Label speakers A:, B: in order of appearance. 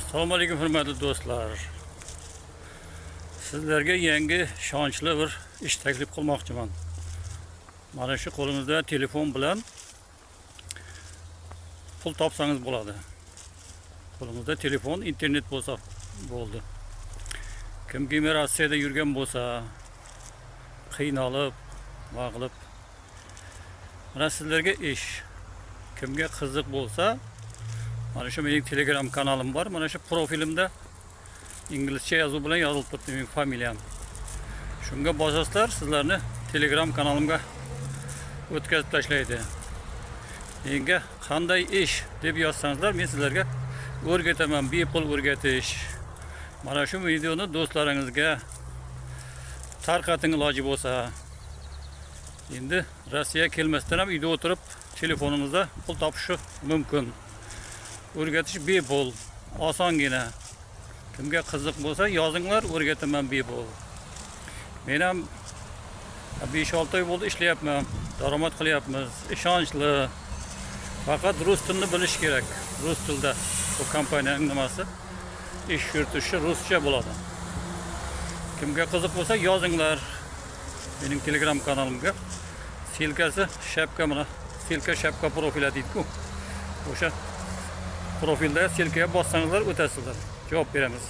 A: Assalomu alaykum, hurmatli do'stlar. Sizlarga yangi ishonchli bir ish taklif qilmoqchiman. Mana shu qo'lingizda telefon bilan pul topsangiz bo'ladi. Qo'lingizda telefon, internet bo'lsa bo'ldi. Kimki Rossiyada yurgan bo'lsa, qiynalib, nima qilib, mana sizlarga ish. Kimga qiziq bo'lsa, mana shu mening Telegram kanalim bor. Mana shu profilimda inglizcha yozuv bilan yozilib turibdi mening familiyam. Shunga bosasizlar, sizlarni Telegram kanalimga o'tkazib tashlaydi. Menga qanday ish deb yozsangizlar, men sizlarga o'rgataman, bepul o'rgatish. Mana shu videoni do'stlaringizga tarqating iloji bo'lsa. Endi Rossiyaga kelmasdan ham uyda o'tirib telefoningizda pul topishi mumkin. O'rgatish bepul, osongina. Kimga qiziq bo'lsa, yozinglar, o'rgataman bepul. Men ham 5-6 oy bo'ldi ishlayapman, daromad qilyapmiz, ishonchli. Faqat rus tilini bilish kerak. Rus tilida bu kompaniyaning nimasi, ish yuritishi ruscha bo'ladi. Kimga qiziq bo'lsa, yozinglar mening Telegram kanalimga. Ссылка si шапка, mana ссылка шапка профиля deydi-ku. O'sha profilda ссылка ga bossangizlar, o'tasizlar. Javob beramiz.